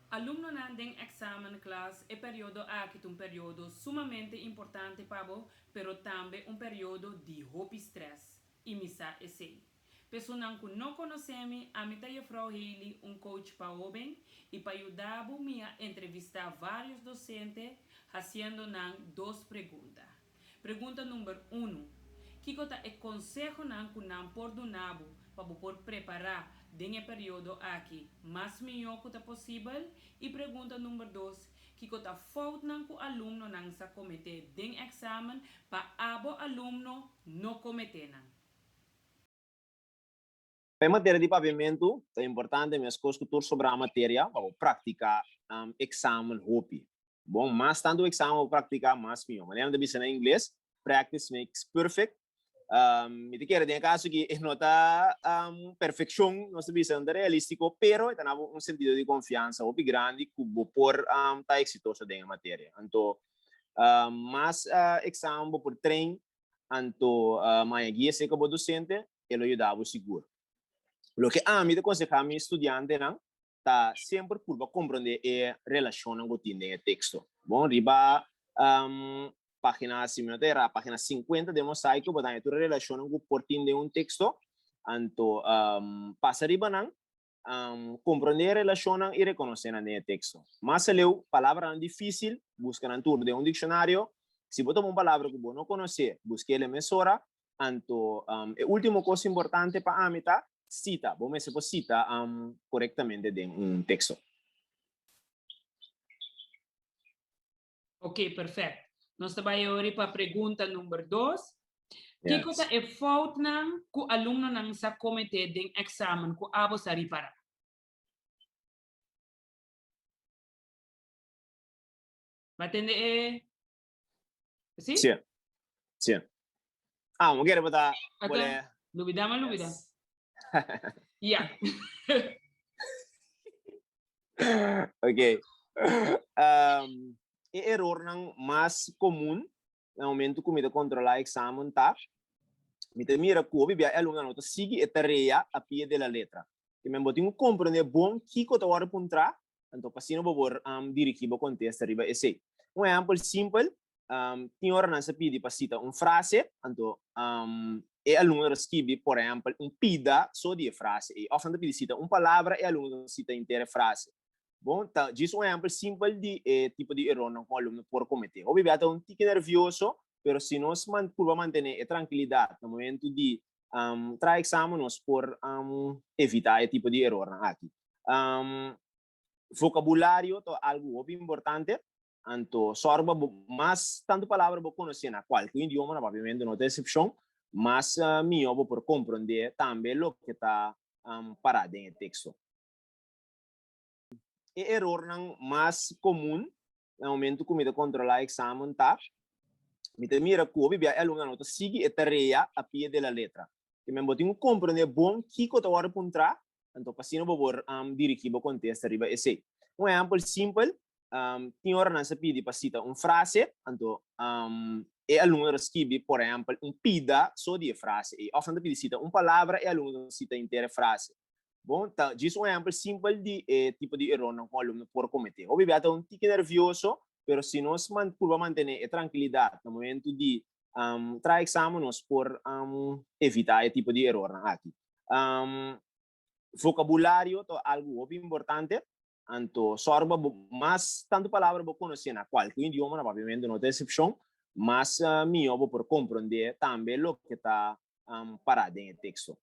Alumnonan den examenklas, e periodo aki ta un periodo sumamente importante pa bo, pero tambe un periodo di hopi stress, y mi sa esey. P'esunnan cu no conoce mi, ami ta Juffrouw Haley, un coach pa hoben, y pa yuda bo mi a entrevista varios docente haciendo nan dos pregunta. Pregunta number unu, Kiko ta e konsehonan ku nan por duna bo pa bo por prepará den e periodo aki mas mihó ku ta posibel? I pregunta number dos, Kiko ta foutnan ku alumnonan sa kometé den èksamen pa abo alumno no kometé nan? Pa e materia di papiamentu ta importante meskos ku tur sobrá materia pa bo praktiká eksamen hopi. Bon, mas tantu eksamen bo praktiká mas mihó. Manera nan ta bisa na ingles, practice makes perfect. Mi ta kere den e kaso aki e no ta perfekshon, nos ta bisa no ta realístiko, pero e ta na bo un sentido di konfiansa hopi grandi ku bo por ta eksitoso den e materia. Anto mas eksamen bo por train Anto maña guia serka bo docente, e lo yuda bo sigur. Loke ami ta conseha mi studiantenan ta semper purba comprende e relacionnan cu tin den e texto. Bon, riba pagina, si mi no ta erra, pagina 50 den Mosaico bo ta haña tur e relacionnan cu por tin den un texto. Anto pasa riba nan, Komprondé e relashonnan i rekonosé nan den e teksto. Mas aleu, palabranan difísil, buska nan tur den un dikshonario. Si bo topa un palabra ku bo no konosé, busk'é el mesora. Anto, e último kos importante pa ami ta sita. Bo mester por sita korektamente den un teksto. Ok, perfect. Nos ta bai ori pa pregunta number dos. Kiko ta e foutnan ku alumnonan sa kometé den eksamen ku abo sa ripará? Ba tende e... Si? Sí. Sí. Ah, mo kere bota Ata, bole. lubida ma lubida. Yes. Ja. Ok. E erornan mas komun na momento ku mi ta kontrolá eksamen ta, mi ta mira ku hopi bia e alumnonan no ta sigui e tarea a pie de la letra. Ke men bo tin ku komprendé bon kiko ta wòrdu puntrá, anto pa asina bo por dirigí bo kontesta riba esei. Un ehèmpel simpel, Tin ora nan sa pidi pa sita un frase, anto e alumno ta skibi, por ehempel, un pida so di e frase ei. Of nan ta pidi sita un palabra, e alumno ta sita henter e frase. Bon, ta djis un ehempel simpel di e tipo di erornan ku un alumno por kometé. Hopi bia ta un tiki nervioso, pero si nos purba mantené e trankilidat na momento di traha eksamen, nos por evitá e tipo di erornan aki. Vocabulario ta algu hopi importante, anto sòru pa bo mas tantu palabra bo konosé na kualke idioma, na papiamentu no ta esepshon, mas mihó bo por komprondé tambe loke ta pará den e teksto. E erornan mas komun na momento ku mi ta kontrolá eksamen ta, mi ta mira ku hopi bia e alumnonan no ta sigui e tarea a pie de la letra. Ke men bo tin ku komprondé bon kiko ta wòrdu puntrá Anto pa asina bo por dirigí bo kontesta riba esei. Un ehèmpel simpel, tin ora nan sa pidi pa sita un frase, anto e alumno ta skibi, por ehèmpel, un pida so di e frase ei. Òf nan ta pidi sita un palabra, e alumno ta sita henter e frase. Bon, ta djis un ehèmpel simpel di e tipo di erornan ku un alumno por kometé. Hopi bia ta un tiki nervioso, pero si nos purba mantené e trankilidat na momentu di traha eksamen, nos por evitá e tipo di erornan aki. Vocabulario ta algu hopi importante, anto sòru pa bo mas tantu palabra bo konosé na kualke idioma, na papiamentu no ta esepshon, mas mihó bo por komprondé tambe loke ta pará den e teksto.